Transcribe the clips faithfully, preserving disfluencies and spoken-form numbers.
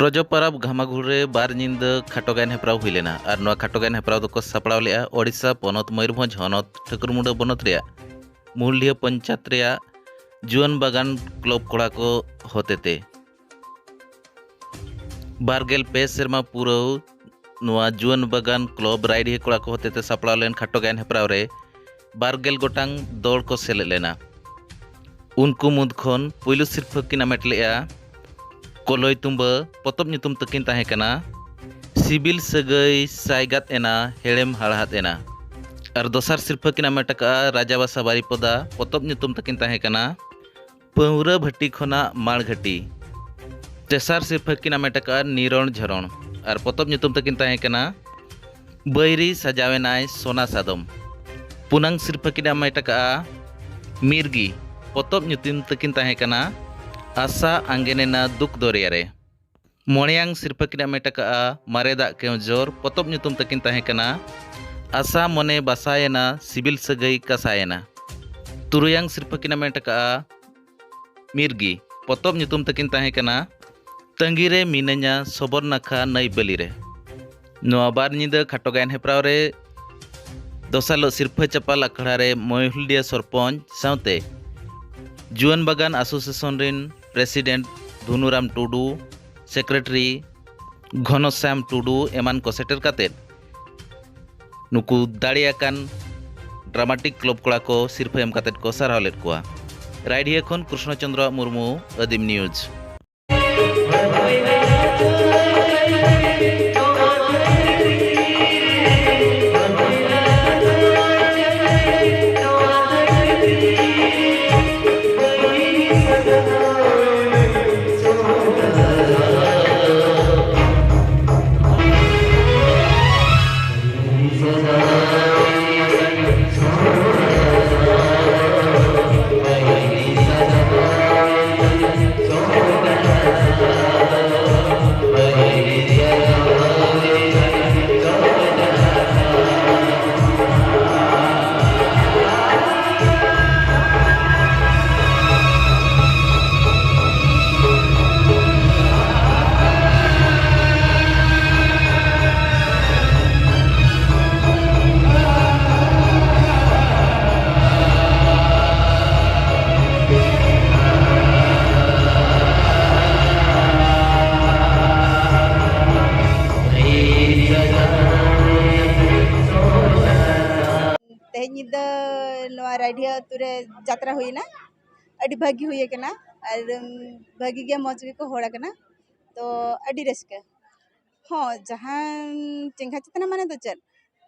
ᱨᱚᱡᱚ ᱯᱟᱨᱟᱵᱽ ᱜᱷᱟᱢᱟᱜᱷᱩᱲ ᱨᱮ ᱵᱟᱨ ᱧᱤᱫᱟᱹ ᱠᱷᱟᱴᱚ ᱜᱟᱭᱟᱱ ᱦᱮᱯᱨᱟᱣ ᱦᱩᱭ ᱞᱮᱱᱟ ᱟᱨ ᱱᱚᱣᱟ ᱠᱷᱟᱴᱚ ᱜᱟᱭᱟᱱ ᱦᱮᱯᱨᱟᱣ ᱫᱚᱠᱚ ᱥᱟᱯᱲᱟᱣ ᱞᱮᱫᱼᱟ ᱳᱰᱤᱥᱟ ᱯᱚᱱᱚᱛ ᱢᱚᱭᱩᱨᱵᱷᱚᱸᱡᱽ ᱦᱚᱱᱚᱛ ᱴᱷᱟᱹᱠᱩᱨᱢᱩᱸᱰᱟᱹ ᱵᱚᱱᱚᱛ ᱨᱮᱭᱟᱜ ᱢᱩᱞᱰᱤᱦᱟᱹ ᱯᱚᱧᱪᱟᱭᱮᱛ ᱨᱮᱭᱟᱜ ᱡᱩᱣᱟᱹᱱ ᱵᱟᱜᱟᱱ ᱠᱞᱚᱵᱽ ᱠᱚᱲᱟ ᱠᱚ ᱦᱚᱛᱮᱛᱮ᱾ ᱵᱟᱨᱜᱮᱞ ᱯᱮ ᱥᱮᱨᱢᱟ ᱯᱩᱨᱟᱹᱣ ᱱᱚᱣᱟ ᱡᱩᱣᱟᱹᱱ ᱵᱟᱜᱟᱱ ᱠᱞᱚᱵᱽ ᱨᱟᱭᱰᱤᱦᱟᱹ ᱠᱚᱲᱟ ᱠᱚ ᱦᱚᱛᱮᱛᱮ ᱥᱟᱯᱲᱟᱣ ᱞᱮᱱ ᱠᱷᱟᱴᱚ ᱜᱟᱭᱟᱱ ᱦᱮᱯᱨᱟᱣ ᱨᱮ ᱵᱟᱨᱜᱮᱞ ᱜᱚᱴᱟᱝ ᱫᱚᱞ ᱠᱚ ᱥᱮᱞᱮᱫ ᱞᱮᱱᱟ᱾ ᱩᱱᱠᱩ ᱢᱩᱫᱽ ᱠᱷᱚᱱ ᱯᱩᱭᱞᱩ ᱥᱤᱨᱯᱷᱟᱹ ᱠᱤᱱ ᱟᱢᱮᱴ ᱞᱮᱫᱼᱟ ᱠᱚᱞᱚᱭ ᱛᱩᱢᱵᱟᱹ, ᱯᱚᱛᱚᱵ ᱧᱩᱛᱩᱢ ᱛᱟᱹᱠᱤᱱ ᱛᱟᱦᱮᱸ ᱠᱟᱱᱟ ᱥᱤᱵᱤᱞ ᱥᱟᱹᱜᱟᱹᱭ ᱥᱟᱭᱜᱟᱫ ᱮᱱᱟ, ᱦᱮᱲᱮᱢ ᱦᱟᱲᱦᱟᱫ ᱮᱱᱟ᱾ ᱟᱨ ᱫᱚᱥᱟᱨ ᱥᱤᱨᱯᱷᱟᱹ ᱠᱤᱱ ᱟᱢᱮᱴ ᱟᱠᱟᱫᱼᱟ ᱨᱟᱡᱟᱵᱟᱥᱟ ᱵᱟᱨᱤᱯᱚᱫᱟ, ᱯᱚᱛᱚᱵ ᱧᱩᱛᱩᱢ ᱛᱟᱹᱠᱤᱱ ᱛᱟᱦᱮᱸ ᱠᱟᱱᱟ ᱯᱟᱹᱣᱨᱟᱹ ᱵᱷᱟᱹᱴᱤ ᱠᱷᱚᱱᱟᱜ ᱢᱟᱲ ᱜᱷᱟᱹᱴᱤ᱾ ᱛᱮᱥᱟᱨ ᱥᱤᱨᱯᱷᱟᱹ ᱠᱤᱱ ᱟᱢᱮᱴ ᱟᱠᱟᱫᱼᱟ ᱱᱤᱨᱚᱱ ᱡᱷᱚᱨᱚᱱ ᱟᱨ ᱯᱚᱛᱚᱵ ᱧᱩᱛᱩᱢ ᱛᱟᱹᱠᱤᱱ ᱛᱟᱦᱮᱸ ᱠᱟᱱᱟ ᱵᱟᱹᱭᱨᱤ ᱥᱟᱡᱟᱣᱮᱱᱟᱭ ᱥᱚᱱᱟ ᱥᱟᱫᱚᱢ᱾ ᱯᱩᱱᱟᱝ ᱥᱤᱨᱯᱷᱟᱹ ᱠᱤᱱ ᱦᱟᱢᱮᱴ ᱟᱠᱟᱫᱼᱟ ᱢᱤᱨᱜᱤ᱾ ᱯᱚᱛᱚᱵ ᱧᱩᱛᱩᱢ ᱛᱟᱹᱠᱤᱱ ᱛᱟᱦᱮᱸ ᱠᱟᱱᱟ ᱟᱥᱟ ᱟᱸᱜᱮᱱᱮᱱᱟ ᱫᱩᱠ ᱫᱚᱨᱭᱟ ᱨᱮ᱾ ᱢᱚᱬᱮᱭᱟᱝ ᱥᱤᱨᱯᱷᱟᱹ ᱠᱤᱱ ᱦᱟᱢᱮᱴ ᱟᱠᱟᱫᱼᱟ ᱢᱟᱨᱮ ᱫᱟᱜ ᱠᱮᱣᱡᱚᱨ᱾ ᱯᱚᱛᱚᱵ ᱧᱩᱛᱩᱢ ᱛᱟᱹᱠᱤᱱ ᱛᱟᱦᱮᱸ ᱠᱟᱱᱟ ᱟᱥᱟ ᱢᱚᱱᱮ ᱵᱟᱥᱟᱭᱮᱱᱟ, ᱥᱤᱵᱤᱞ ᱥᱟᱹᱜᱟᱹᱭ ᱠᱟᱥᱟᱭᱮᱱᱟ᱾ ᱛᱩᱨᱩᱭᱟᱝ ᱥᱤᱨᱯᱷᱟᱹ ᱠᱤᱱ ᱦᱟᱢᱮᱴ ᱟᱠᱟᱫᱼᱟ ᱢᱤᱨᱜᱤ᱾ ᱯᱚᱛᱚᱵ ᱧᱩᱛᱩᱢ ᱛᱟᱹᱠᱤᱱ ᱛᱟᱦᱮᱸ ᱠᱟᱱᱟ ᱛᱟᱺᱜᱤ ᱨᱮ ᱢᱤᱱᱟᱹᱧᱟ ᱥᱚᱵᱚᱨ ᱱᱟᱠᱷᱟ ᱱᱟᱹᱭ ᱵᱟᱹᱞᱤ ᱨᱮ᱾ ᱱᱚᱣᱟ ᱵᱟᱨ ᱧᱤᱫᱟᱹ ᱠᱷᱟᱴᱚ ᱜᱟᱭᱟᱱ ᱦᱮᱯᱨᱟᱣ ᱨᱮ ᱫᱚᱥᱟᱨ ᱦᱤᱞᱳᱜ ᱥᱤᱨᱯᱷᱟᱹ ᱪᱟᱯᱟᱞ ᱟᱠᱷᱲᱟ ᱨᱮ ᱢᱚᱭᱦᱩᱞᱰᱤᱭᱟ ᱥᱚᱨᱯᱚᱧᱪ ᱥᱟᱶᱛᱮ ᱡᱩᱣᱟᱹᱱ ᱵᱟᱜᱟᱱ ᱟᱥᱳᱥᱤᱭᱮᱥᱚᱱ ᱨᱤᱱ ᱯᱨᱮᱥᱤᱰᱮᱱᱴ ᱫᱷᱩᱱᱩᱨᱟᱢ ᱴᱩᱰᱩ, ᱥᱮᱠᱨᱮᱴᱟᱨᱤ ᱜᱷᱚᱱᱚᱥᱭᱟᱢ ᱴᱩᱰᱩ ᱮᱢᱟᱱ ᱠᱚ ᱥᱮᱴᱮᱨ ᱠᱟᱛᱮᱫ ᱱᱩᱠᱩ ᱫᱟᱲᱮᱭᱟᱠᱟᱱ ᱰᱨᱟᱢᱟᱴᱤᱠ ᱠᱞᱟᱵᱽ ᱠᱚᱲᱟ ᱠᱚ ᱥᱤᱨᱯᱷᱟᱹ ᱮᱢ ᱠᱟᱛᱮᱫ ᱠᱚ ᱥᱟᱨᱦᱟᱣ ᱞᱮᱫ ᱠᱚᱣᱟ᱾ ᱨᱟᱭᱰᱤᱦᱟ ᱠᱷᱚᱱ ᱠᱨᱤᱥᱱᱚ ᱪᱚᱸᱫᱽᱨᱚ ᱢᱩᱨᱢᱩ, ᱟᱹᱫᱤᱢ ᱱᱤᱭᱩᱡᱽ᱾ ᱛᱮᱦᱮᱧ ᱧᱤᱫᱟᱹ ᱱᱚᱣᱟ ᱨᱟᱭᱰᱤᱦᱟ ᱟᱹᱛᱩ ᱨᱮ ᱡᱟᱛᱨᱟ ᱦᱩᱭᱮᱱᱟ᱾ ᱟᱹᱰᱤ ᱵᱷᱟᱹᱜᱤ ᱦᱩᱭ ᱟᱠᱟᱱᱟ ᱟᱨ, ᱩᱢ, ᱵᱷᱟᱹᱜᱤ ᱜᱮ, ᱢᱚᱡᱽ ᱜᱮᱠᱚ ᱦᱚᱲ ᱟᱠᱟᱱᱟ᱾ ᱛᱚ, ᱟᱹᱰᱤ ᱨᱟᱹᱥᱠᱟᱹ᱾ ᱦᱚᱸ, ᱡᱟᱦᱟᱸ ᱪᱮᱸᱜᱷᱟ ᱪᱮᱛᱱᱟ ᱢᱟᱱᱮ ᱫᱚ ᱪᱮᱫ?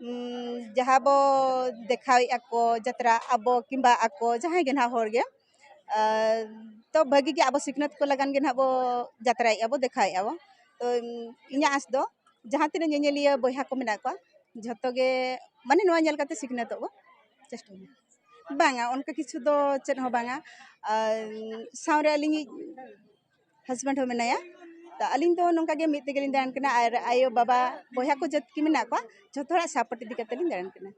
ᱩᱢ, ᱡᱟᱦᱟᱸ ᱵᱚ ᱫᱮᱠᱷᱟᱣᱮᱫᱼᱟ ᱠᱚ ᱡᱟᱛᱨᱟ, ᱟᱵᱚ ᱠᱤᱝᱵᱟ ᱟᱠᱚ, ᱡᱟᱦᱟᱸᱭ ᱜᱮ ᱱᱟᱦᱟᱜ ᱦᱚᱲ ᱜᱮ, ᱟᱨ, ᱛᱚ, ᱵᱷᱟᱹᱜᱤ ᱜᱮ ᱟᱵᱚ ᱥᱤᱠᱷᱱᱟᱹᱛ ᱠᱚ ᱞᱟᱜᱟᱱ ᱜᱮ ᱱᱟᱦᱟᱜ ᱵᱚ ᱡᱟᱛᱨᱟᱭᱮᱫᱼᱟ ᱵᱚ, ᱫᱮᱠᱷᱟᱣᱮᱫᱼᱟ ᱵᱚ᱾ ᱛᱚ, ᱩᱢ, ᱤᱧᱟᱹᱜ ᱟᱸᱥ ᱫᱚ ᱡᱟᱦᱟᱸ ᱛᱤᱱᱟᱹᱜ ᱧᱮᱧᱮᱞᱤᱭᱟᱹ ᱵᱚᱭᱦᱟ ᱠᱚ ᱢᱮᱱᱟᱜ ᱠᱚᱣᱟ, ᱡᱷᱚᱛᱚ ᱜᱮ ᱢᱟᱱᱮ ᱱᱚᱣᱟ ᱧᱮᱞ ᱠᱟᱛᱮ ᱥᱤᱠᱷᱱᱟᱹᱛᱚᱜ ᱵᱚ ᱪᱮᱥᱴᱟᱭᱟ᱾ ᱵᱟᱝᱟ, ᱚᱱᱠᱟ ᱠᱤᱪᱷᱩ ᱫᱚ ᱪᱮᱫ ᱦᱚᱸ ᱵᱟᱝᱟ᱾ ᱟᱨ ᱥᱟᱶᱨᱮ ᱟᱹᱞᱤᱧᱤᱡ ᱦᱟᱥᱵᱮᱱᱰ ᱦᱚᱸ ᱢᱮᱱᱟᱭᱟ᱾ ᱛᱚ ᱟᱹᱞᱤᱧ ᱫᱚ ᱱᱚᱝᱠᱟ ᱜᱮ ᱢᱤᱫ ᱛᱮᱜᱮ ᱞᱤᱧ ᱫᱟᱬᱟᱱ ᱠᱟᱱᱟ, ᱟᱨ ᱟᱭᱳ ᱵᱟᱵᱟ ᱵᱚᱭᱦᱟ ᱠᱚ ᱡᱚᱛᱚ ᱜᱮ ᱢᱮᱱᱟᱜ ᱠᱚᱣᱟ, ᱡᱷᱚᱛᱚ ᱦᱚᱲᱟᱜ ᱥᱟᱯᱳᱨᱴ ᱤᱫᱤ ᱠᱟᱛᱮ ᱞᱤᱧ ᱫᱟᱬᱟᱱ ᱠᱟᱱᱟ᱾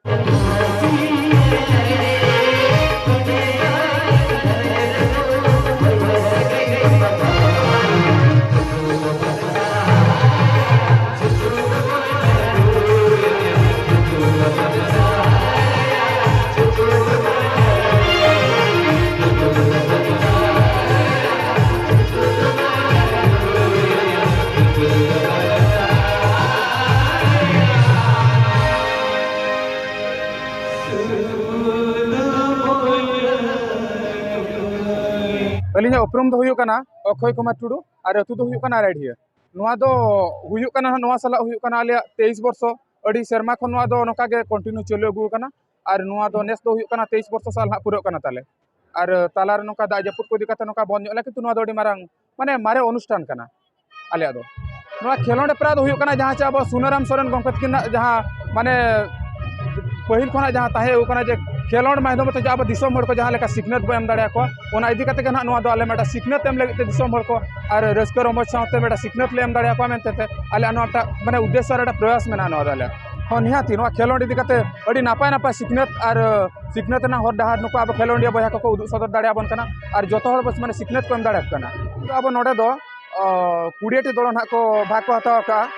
ᱟᱹᱞᱤᱧᱟᱜ ᱩᱯᱨᱩᱢ ᱫᱚ ᱦᱩᱭᱩᱜ ᱠᱟᱱᱟ ᱚᱠᱠᱷᱚᱭ ᱠᱩᱢᱟᱨ ᱴᱩᱰᱩ ᱟᱨ ᱟᱹᱛᱩ ᱫᱚ ᱦᱩᱭᱩᱜ ᱠᱟᱱᱟ ᱟᱨᱟᱰᱤᱦᱟᱹ᱾ ᱱᱚᱣᱟ ᱫᱚ ᱦᱩᱭᱩᱜ ᱠᱟᱱᱟ ᱱᱚᱣᱟ ᱥᱟᱞᱟᱜ ᱦᱩᱭᱩᱜ ᱠᱟᱱᱟ ᱟᱞᱮᱭᱟᱜ ᱛᱮᱭᱤᱥ ᱵᱚᱨᱥᱚ᱾ ᱟᱹᱰᱤ ᱥᱮᱨᱢᱟ ᱠᱷᱚᱱ ᱱᱚᱣᱟ ᱫᱚ ᱱᱚᱝᱠᱟ ᱜᱮ ᱠᱚᱱᱴᱤᱱᱤᱭᱩ ᱪᱟᱹᱞᱩ ᱟᱹᱜᱩ ᱟᱠᱟᱱᱟ᱾ ᱟᱨ ᱱᱚᱣᱟ ᱫᱚ ᱱᱮᱥ ᱫᱚ ᱦᱩᱭᱩᱜ ᱠᱟᱱᱟ ᱛᱮᱭᱤᱥ ᱵᱚᱨᱥᱚ ᱥᱟᱞ ᱦᱟᱸᱜ ᱯᱩᱨᱟᱹᱜ ᱠᱟᱱᱟ ᱛᱟᱞᱮ᱾ ᱟᱨ ᱛᱟᱞᱟᱨᱮ ᱱᱚᱝᱠᱟ ᱫᱟᱜ ᱡᱟᱹᱯᱩᱫ ᱠᱚ ᱤᱫᱤ ᱠᱟᱛᱮ ᱱᱚᱝᱠᱟ ᱵᱚᱱᱫ ᱧᱚᱜ ᱞᱮᱱᱟ, ᱠᱤᱱᱛᱩ ᱱᱚᱣᱟ ᱫᱚ ᱟᱹᱰᱤ ᱢᱟᱨᱟᱝ ᱢᱟᱱᱮ ᱢᱟᱨᱮ ᱚᱱᱩᱥᱴᱷᱟᱱ ᱠᱟᱱᱟ ᱟᱞᱮᱭᱟᱜ ᱫᱚ᱾ ᱱᱚᱣᱟ ᱠᱷᱮᱞᱳᱸᱰ ᱦᱮᱯᱨᱟᱣ ᱫᱚ ᱦᱩᱭᱩᱜ ᱠᱟᱱᱟ ᱡᱟᱦᱟᱸ ᱪᱮ ᱟᱵᱚ ᱥᱩᱱᱟᱹᱨᱟᱢ ᱥᱚᱨᱮᱱ ᱜᱚᱢᱠᱮ ᱛᱟᱹᱠᱤᱱᱟᱜ ᱡᱟᱦᱟᱸ ᱢᱟᱱᱮ ᱯᱟᱹᱦᱤᱞ ᱠᱷᱚᱱᱟᱜ ᱡᱟᱦᱟᱸ ᱛᱟᱦᱮᱸ ᱟᱹᱜᱩ ᱠᱟᱱᱟ ᱡᱮ ᱠᱷᱮᱞᱳᱸᱰ ᱢᱟᱫᱽᱫᱷᱚᱢ ᱛᱮ ᱡᱮ ᱟᱵᱚ ᱫᱤᱥᱚᱢ ᱦᱚᱲ ᱠᱚ ᱡᱟᱦᱟᱸ ᱞᱮᱠᱟ ᱥᱤᱠᱷᱱᱟᱹᱛ ᱵᱚ ᱮᱢ ᱫᱟᱲᱮᱭᱟᱠᱚᱣᱟ, ᱚᱱᱟ ᱤᱫᱤ ᱠᱟᱛᱮ ᱜᱮ ᱱᱟᱦᱟᱜ ᱱᱚᱣᱟ ᱫᱚ ᱟᱞᱮ ᱢᱤᱫᱴᱟᱝ ᱥᱤᱠᱷᱱᱟᱹᱛ ᱮᱢ ᱞᱟᱹᱜᱤᱫ ᱛᱮ ᱫᱤᱥᱚᱢ ᱦᱚᱲ ᱠᱚ ᱟᱨ ᱨᱟᱹᱥᱠᱟᱹ ᱨᱚᱢᱚᱡᱽ ᱥᱟᱶᱛᱮ ᱢᱤᱫᱴᱟᱝ ᱥᱤᱠᱷᱱᱟᱹᱛ ᱞᱮ ᱮᱢ ᱫᱟᱲᱮᱭᱟᱠᱚᱣᱟ ᱢᱮᱱᱛᱮ ᱛᱮ ᱟᱞᱮᱭᱟᱜ ᱱᱚᱣᱟ ᱢᱤᱫᱴᱟᱝ ᱢᱟᱱᱮ ᱩᱫᱽᱫᱮᱥᱥᱚ ᱟᱨ ᱢᱤᱫᱴᱟᱝ ᱯᱨᱚᱭᱟᱥ ᱢᱮᱱᱟᱜᱼᱟ ᱱᱚᱣᱟ ᱫᱚ ᱟᱞᱮᱭᱟᱜ᱾ ᱦᱚᱸ, ᱱᱤᱦᱟᱹᱛᱤ ᱱᱚᱣᱟ ᱠᱷᱮᱞᱳᱸᱰ ᱤᱫᱤ ᱠᱟᱛᱮ ᱟᱹᱰᱤ ᱱᱟᱯᱟᱭ ᱱᱟᱯᱟᱭ ᱥᱤᱠᱷᱱᱟᱹᱛ ᱟᱨ ᱥᱤᱠᱷᱱᱟᱹᱛ ᱨᱮᱱᱟᱜ ᱦᱚᱨ ᱰᱟᱦᱟᱨ ᱱᱩᱠᱩ ᱟᱵᱚ ᱠᱷᱮᱞᱳᱸᱰᱤᱭᱟᱹ ᱵᱚᱭᱦᱟ ᱠᱚᱠᱚ ᱩᱫᱩᱜ ᱥᱚᱫᱚᱨ ᱫᱟᱲᱮᱭᱟᱵᱚᱱ ᱠᱟᱱᱟ ᱟᱨ ᱡᱚᱛᱚ ᱦᱚᱲ ᱵᱚ ᱢᱟᱱᱮ ᱥᱤᱠᱷᱱᱟᱹᱛ ᱠᱚ ᱮᱢ ᱫᱟᱲᱮᱭᱟᱠᱚ ᱠᱟᱱᱟ᱾ ᱟᱵᱚ ᱱᱚᱰᱮ ᱫᱚ ᱠᱩᱲᱤᱭᱟᱹ ᱴᱤ ᱫᱚᱞ ᱱᱟᱦᱟᱜ ᱠᱚ ᱵᱷᱟᱜᱽ ᱠᱚ ᱦᱟᱛᱟᱣ ᱟᱠᱟᱫᱼᱟ᱾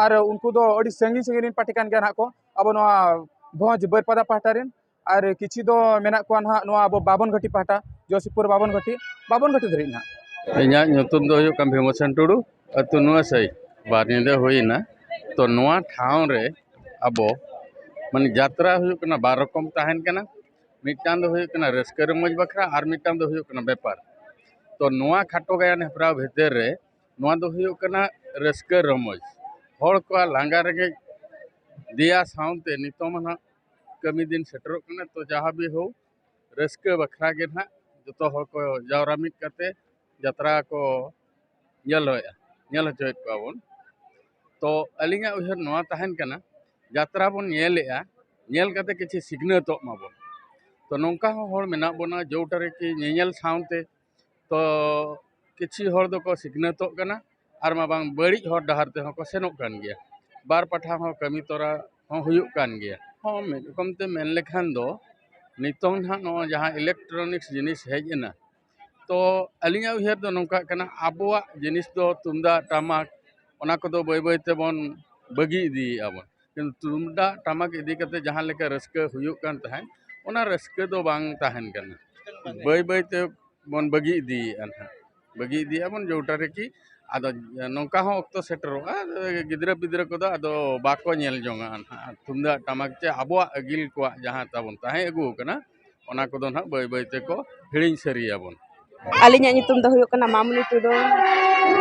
ᱟᱨ ᱩᱱᱠᱩ ᱫᱚ ᱟᱹᱰᱤ ᱥᱟᱺᱜᱤᱧ ᱥᱟᱺᱜᱤᱧ ᱨᱮᱱ ᱯᱟᱹᱴᱤ ᱠᱟᱱ ᱜᱮᱭᱟ ᱱᱟᱦᱟᱜ ᱠᱚ, ᱟᱵᱚ ᱱᱚᱣᱟ ᱵᱷᱚᱸᱡᱽ ᱵᱟᱹᱨᱯᱟᱫᱟ ᱯᱟᱦᱴᱟ ᱨᱮᱱ᱾ ᱟᱨ ᱠᱤᱪᱷᱩ ᱫᱚ ᱢᱮᱱᱟᱜ ᱠᱚᱣᱟ ᱱᱟᱦᱟᱜ ᱱᱚᱣᱟ ᱟᱵᱚ ᱵᱟᱵᱚᱱ ᱜᱷᱟᱹᱴᱤ ᱯᱟᱦᱴᱟ, ᱡᱚᱥᱤᱯᱩᱨ ᱵᱟᱵᱚᱱ ᱜᱷᱟᱹᱴᱤ, ᱵᱟᱵᱚᱱ ᱜᱷᱟᱹᱴᱤ ᱫᱷᱟᱹᱨᱤᱡ ᱱᱟᱦᱟᱜ᱾ ᱤᱧᱟᱹᱜ ᱧᱩᱛᱩᱢ ᱫᱚ ᱦᱩᱭᱩᱜ ᱠᱟᱱᱟ ᱵᱷᱤᱢᱚᱥᱮᱱ ᱴᱩᱰᱩ, ᱟᱹᱛᱩ ᱱᱩᱣᱟᱥᱟᱹᱭ᱾ ᱵᱟᱨ ᱧᱤᱫᱟᱹ ᱦᱩᱭᱮᱱᱟ᱾ ᱛᱚ ᱱᱚᱣᱟ ᱴᱷᱟᱶ ᱨᱮ ᱟᱵᱚ ᱢᱟᱱᱮ ᱡᱟᱛᱨᱟ ᱦᱩᱭᱩᱜ ᱠᱟᱱᱟ, ᱵᱟᱨ ᱨᱚᱠᱚᱢ ᱛᱟᱦᱮᱱ ᱠᱟᱱᱟ᱾ ᱢᱤᱫᱴᱟᱝ ᱫᱚ ᱦᱩᱭᱩᱜ ᱠᱟᱱᱟ ᱨᱟᱹᱥᱠᱟᱹ ᱨᱚᱢᱚᱡᱽ ᱵᱟᱠᱷᱨᱟ ᱟᱨ ᱢᱤᱫᱴᱟᱝ ᱫᱚ ᱦᱩᱭᱩᱜ ᱠᱟᱱᱟ ᱵᱮᱯᱟᱨ᱾ ᱛᱚ ᱱᱚᱣᱟ ᱠᱷᱟᱴᱚ ᱜᱟᱭᱟᱱ ᱦᱮᱯᱨᱟᱣ ᱵᱷᱤᱛᱤᱨ ᱨᱮ ᱱᱚᱣᱟ ᱫᱚ ᱦᱩᱭᱩᱜ ᱠᱟᱱᱟ ᱨᱟᱹᱥᱠᱟᱹ ᱨᱚᱢᱚᱡᱽ᱾ ᱦᱚᱲ ᱠᱚᱣᱟᱜ ᱞᱟᱸᱜᱟ ᱨᱮᱸᱜᱮᱡ ᱫᱮᱭᱟ ᱥᱟᱶᱛᱮ ᱱᱤᱛᱚᱝ ᱢᱟ ᱱᱟᱦᱟᱜ ᱠᱟᱹᱢᱤ ᱫᱤᱱ ᱥᱮᱴᱮᱨᱚᱜ ᱠᱟᱱᱟ, ᱛᱚ ᱡᱟᱦᱟᱸ ᱵᱤ ᱦᱳ ᱨᱟᱹᱥᱠᱟᱹ ᱵᱟᱠᱷᱨᱟ ᱜᱮ ᱱᱟᱦᱟᱜ ᱡᱚᱛᱚ ᱦᱚᱲ ᱠᱚ ᱡᱟᱣᱨᱟ ᱢᱤᱫ ᱠᱟᱛᱮ ᱡᱟᱛᱨᱟ ᱠᱚ ᱧᱮᱞ ᱦᱚᱪᱚᱭᱮᱫᱼᱟ, ᱧᱮᱞ ᱦᱚᱪᱚᱭᱮᱫ ᱠᱚᱣᱟ ᱵᱚᱱ᱾ ᱛᱚ ᱟᱹᱞᱤᱧᱟᱜ ᱩᱭᱦᱟᱹᱨ ᱱᱚᱣᱟ ᱛᱟᱦᱮᱱ ᱠᱟᱱᱟ ᱡᱟᱛᱨᱟ ᱵᱚᱱ ᱧᱮᱞᱮᱜᱼᱟ, ᱧᱮᱞ ᱠᱟᱛᱮ ᱠᱤᱪᱷᱤ ᱥᱤᱠᱷᱱᱟᱹᱛᱚᱜ ᱢᱟᱵᱚᱱ᱾ ᱛᱚ ᱱᱚᱝᱠᱟ ᱦᱚᱸ ᱦᱚᱲ ᱢᱮᱱᱟᱜ ᱵᱚᱱᱟ, ᱡᱚᱴᱟ ᱨᱮᱠᱤ ᱧᱮᱧᱮᱞ ᱥᱟᱶᱛᱮ ᱛᱚ ᱠᱤᱪᱷᱤ ᱦᱚᱲ ᱫᱚᱠᱚ ᱥᱤᱠᱷᱱᱟᱹᱛᱚᱜ ᱠᱟᱱᱟ, ᱟᱨ ᱢᱟ ᱵᱟᱝ ᱵᱟᱹᱲᱤᱡ ᱦᱚᱨ ᱰᱟᱦᱟᱨ ᱛᱮᱦᱚᱸ ᱠᱚ ᱥᱮᱱᱚᱜ ᱠᱟᱱ ᱜᱮᱭᱟ᱾ ᱵᱟᱨ ᱯᱟᱦᱴᱟ ᱦᱚᱸ ᱠᱟᱹᱢᱤ ᱛᱚᱨᱟ ᱦᱚᱸ ᱦᱩᱭᱩᱜ ᱠᱟᱱ ᱜᱮᱭᱟ᱾ ᱦᱚᱸ, ᱢᱤᱫ ᱨᱚᱠᱚᱢ ᱛᱮ ᱢᱮᱱ ᱞᱮᱠᱷᱟᱱ ᱫᱚ ᱱᱤᱛᱚᱝ ᱱᱟᱦᱟᱜ ᱱᱚᱣᱟ ᱡᱟᱦᱟᱸ electronics ᱡᱤᱱᱤᱥ ᱦᱮᱡ ᱮᱱᱟ, ᱛᱚ ᱟᱹᱞᱤᱧᱟᱜ ᱩᱭᱦᱟᱹᱨ ᱫᱚ ᱱᱚᱝᱠᱟᱜ ᱠᱟᱱᱟ, ᱟᱵᱚᱣᱟᱜ ᱡᱤᱱᱤᱥ ᱫᱚ ᱛᱩᱢᱫᱟᱜ ᱴᱟᱢᱟᱠ ᱚᱱᱟ ᱠᱚᱫᱚ ᱵᱟᱹᱭ ᱵᱟᱹᱭ ᱛᱮᱵᱚᱱ ᱵᱟᱹᱜᱤ ᱤᱫᱤᱭᱮᱫᱼᱟ ᱵᱚᱱ᱾ ᱠᱤᱱᱛᱩ ᱛᱩᱢᱫᱟᱜ ᱴᱟᱢᱟᱠ ᱤᱫᱤ ᱠᱟᱛᱮ ᱡᱟᱦᱟᱸ ᱞᱮᱠᱟ ᱨᱟᱹᱥᱠᱟᱹ ᱦᱩᱭᱩᱜ ᱠᱟᱱ ᱛᱟᱦᱮᱸᱫ, ᱚᱱᱟ ᱨᱟᱹᱥᱠᱟᱹ ᱫᱚ ᱵᱟᱝ ᱛᱟᱦᱮᱱ ᱠᱟᱱᱟ᱾ ᱵᱟᱹᱭ ᱵᱟᱹᱭ ᱛᱮ ᱵᱚᱱ ᱵᱟᱹᱜᱤ ᱤᱫᱤᱭᱮᱫᱼᱟ ᱱᱟᱦᱟᱜ, ᱵᱟᱹᱜᱤ ᱤᱫᱤᱭᱮᱫᱼᱟ ᱵᱚᱱ ᱡᱚᱴᱟ ᱨᱮᱠᱤ᱾ ᱟᱫᱚ ᱱᱚᱝᱠᱟ ᱦᱚᱸ ᱚᱠᱛᱚ ᱥᱮᱴᱮᱨᱚᱜᱼᱟ, ᱜᱤᱫᱽᱨᱟᱹ ᱯᱤᱫᱽᱨᱟᱹ ᱠᱚᱫᱚ ᱟᱫᱚ ᱵᱟᱠᱚ ᱧᱮᱞ ᱡᱚᱝᱟ ᱱᱟᱦᱟᱜ ᱛᱩᱢᱫᱟᱜ ᱴᱟᱢᱟᱠ ᱪᱮ ᱟᱵᱚᱣᱟᱜ ᱟᱹᱜᱤᱞ ᱠᱚᱣᱟᱜ ᱡᱟᱦᱟᱸ ᱛᱟᱵᱚᱱ ᱛᱟᱦᱮᱸ ᱟᱹᱜᱩ ᱟᱠᱟᱱᱟ, ᱚᱱᱟ ᱠᱚᱫᱚ ᱱᱟᱦᱟᱜ ᱵᱟᱹᱭ ᱵᱟᱹᱭ ᱛᱮᱠᱚ ᱦᱤᱲᱤᱧ ᱥᱟᱹᱨᱤᱭᱟᱵᱚᱱ᱾ ᱟᱹᱞᱤᱧᱟᱜ ᱧᱩᱛᱩᱢ ᱫᱚ ᱦᱩᱭᱩᱜ ᱠᱟᱱᱟ ᱢᱟᱢᱩᱱᱤ ᱴᱩᱰᱩ᱾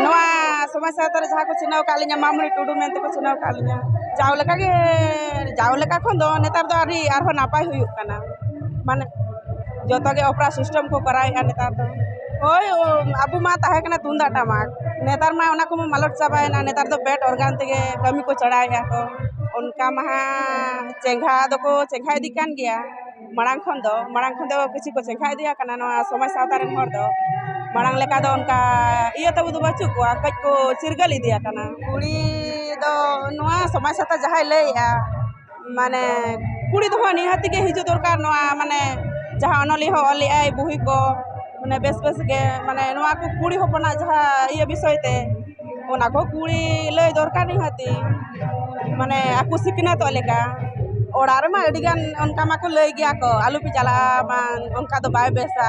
ᱱᱚᱣᱟ ᱥᱚᱢᱟᱡᱽ ᱥᱟᱶᱛᱟ ᱨᱮ ᱡᱟᱦᱟᱸ ᱠᱚ ᱪᱤᱱᱦᱟᱹᱣ ᱟᱠᱟᱫ ᱞᱤᱧᱟ, ᱢᱟᱢᱩᱱᱤ ᱴᱩᱰᱩ ᱢᱮᱱᱛᱮ ᱠᱚ ᱪᱤᱱᱦᱟᱹᱣ ᱟᱠᱟᱫ ᱞᱤᱧᱟ᱾ ᱡᱟᱣ ᱞᱮᱠᱟ ᱜᱮ, ᱡᱟᱣ ᱞᱮᱠᱟ ᱠᱷᱚᱱ ᱫᱚ ᱱᱮᱛᱟᱨ ᱫᱚ ᱟᱹᱰᱤ ᱟᱨᱦᱚᱸ ᱱᱟᱯᱟᱭ ᱦᱩᱭᱩᱜ ᱠᱟᱱᱟ᱾ ᱢᱟᱱᱮ ᱡᱚᱛᱚ ᱜᱮ opera system ᱠᱚ ᱠᱚᱨᱟᱣᱮᱫᱼᱟ ᱱᱮᱛᱟᱨ ᱫᱚ᱾ ᱦᱳᱭ, ᱟᱵᱚ ᱢᱟ ᱛᱟᱦᱮᱸ ᱠᱟᱱᱟ ᱛᱩᱢᱫᱟᱜ ᱴᱟᱢᱟᱠ, ᱱᱮᱛᱟᱨ ᱢᱟ ᱚᱱᱟ ᱠᱚᱢᱟ ᱢᱟᱞᱚᱴ ᱪᱟᱵᱟᱭᱮᱱᱟ᱾ ᱱᱮᱛᱟᱨ ᱫᱚ band organ ᱛᱮᱜᱮ ᱠᱟᱹᱢᱤ ᱠᱚ ᱪᱟᱲᱟᱭᱮᱫᱼᱟ ᱠᱚ᱾ ᱚᱱᱠᱟ ᱢᱟ ᱦᱟᱸᱜ ᱪᱮᱸᱜᱷᱟ ᱫᱚᱠᱚ ᱪᱮᱸᱜᱷᱟ ᱤᱫᱤᱜ ᱠᱟᱱ ᱜᱮᱭᱟ᱾ ᱢᱟᱲᱟᱝ ᱠᱷᱚᱱ ᱫᱚ, ᱢᱟᱲᱟᱝ ᱠᱷᱚᱱ ᱫᱚ ᱠᱤᱪᱷᱩ ᱠᱚ ᱪᱮᱸᱜᱷᱟ ᱤᱫᱤ ᱟᱠᱟᱱᱟ ᱱᱚᱣᱟ ᱥᱚᱢᱟᱡᱽ ᱥᱟᱶᱛᱟ ᱨᱮᱱ ᱦᱚᱲ ᱫᱚ᱾ ᱢᱟᱲᱟᱝ ᱞᱮᱠᱟ ᱫᱚ ᱚᱱᱠᱟ ᱤᱭᱟᱹ ᱛᱟᱵᱚ ᱫᱚ ᱵᱟᱹᱪᱩᱜ ᱠᱚᱣᱟ, ᱠᱟᱹᱡ ᱠᱚ ᱪᱤᱨᱜᱟᱹᱞ ᱤᱫᱤ ᱟᱠᱟᱱᱟ᱾ ᱠᱩᱲᱤ ᱫᱚ ᱱᱚᱣᱟ ᱥᱚᱢᱟᱡᱽ ᱥᱟᱶᱛᱟ ᱡᱟᱦᱟᱸᱭ ᱞᱟᱹᱭᱮᱜᱼᱟ, ᱢᱟᱱᱮ ᱠᱩᱲᱤ ᱫᱚ ᱦᱟᱸᱜ ᱱᱤᱦᱟᱹᱛ ᱜᱮ ᱦᱤᱡᱩᱜ ᱫᱚᱨᱠᱟᱨ᱾ ᱱᱚᱣᱟ ᱢᱟᱱᱮ ᱡᱟᱦᱟᱸ ᱚᱱᱚᱞᱤᱭᱟᱹ ᱦᱚᱸ ᱚᱞ ᱞᱮᱜᱼᱟᱭ ᱵᱩᱦᱤ ᱠᱚ, ᱢᱟᱱᱮ ᱵᱮᱥ ᱵᱮᱥ ᱜᱮ, ᱢᱟᱱᱮ ᱱᱚᱣᱟ ᱠᱚ ᱠᱩᱲᱤ ᱦᱚᱯᱚᱱᱟᱜ ᱡᱟᱦᱟᱸ ᱤᱭᱟᱹ ᱵᱤᱥᱚᱭ ᱛᱮ, ᱚᱱᱟ ᱠᱚ ᱠᱩᱲᱤ ᱞᱟᱹᱭ ᱫᱚᱨᱠᱟᱨ ᱱᱤᱦᱟᱹᱛᱤ, ᱢᱟᱱᱮ ᱟᱠᱚ ᱥᱤᱠᱷᱱᱟᱹᱛᱚᱜ ᱞᱮᱠᱟ᱾ ᱚᱲᱟᱜ ᱨᱮᱢᱟ ᱟᱹᱰᱤ ᱜᱟᱱ ᱚᱱᱠᱟ ᱢᱟᱠᱚ ᱞᱟᱹᱭ ᱜᱮᱭᱟ ᱠᱚ, "ᱟᱞᱚ ᱯᱮ ᱪᱟᱞᱟᱜᱼᱟ, ᱵᱟᱝ ᱚᱱᱠᱟ ᱫᱚ ᱵᱟᱭ ᱵᱮᱥᱟ᱾"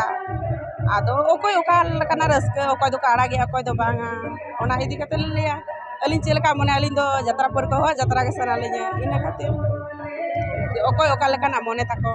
ᱟᱫᱚ ᱚᱠᱚᱭ ᱚᱠᱟ ᱞᱮᱠᱟᱱᱟᱜ ᱨᱟᱹᱥᱠᱟᱹ, ᱚᱠᱚᱭ ᱫᱚᱠᱚ ᱟᱲᱟᱜᱮᱜᱼᱟ, ᱚᱠᱚᱭ ᱫᱚ ᱵᱟᱝᱟ᱾ ᱚᱱᱟ ᱤᱫᱤ ᱠᱟᱛᱮ ᱞᱤᱧ ᱞᱟᱹᱭᱟ, ᱟᱹᱞᱤᱧ ᱪᱮᱫ ᱞᱮᱠᱟ ᱢᱚᱱᱮ, ᱟᱹᱞᱤᱧ ᱫᱚ ᱡᱟᱛᱨᱟ ᱯᱟᱹᱨᱠᱟᱹᱣ ᱦᱚᱸ ᱡᱟᱛᱨᱟ ᱜᱮ ᱥᱟᱱᱟ ᱞᱤᱧᱟ, ᱤᱱᱟᱹ ᱠᱷᱟᱹᱛᱤᱨ ᱚᱠᱚᱭ ᱚᱠᱟ ᱞᱮᱠᱟᱱᱟᱜ ᱢᱚᱱᱮ ᱛᱟᱠᱚ᱾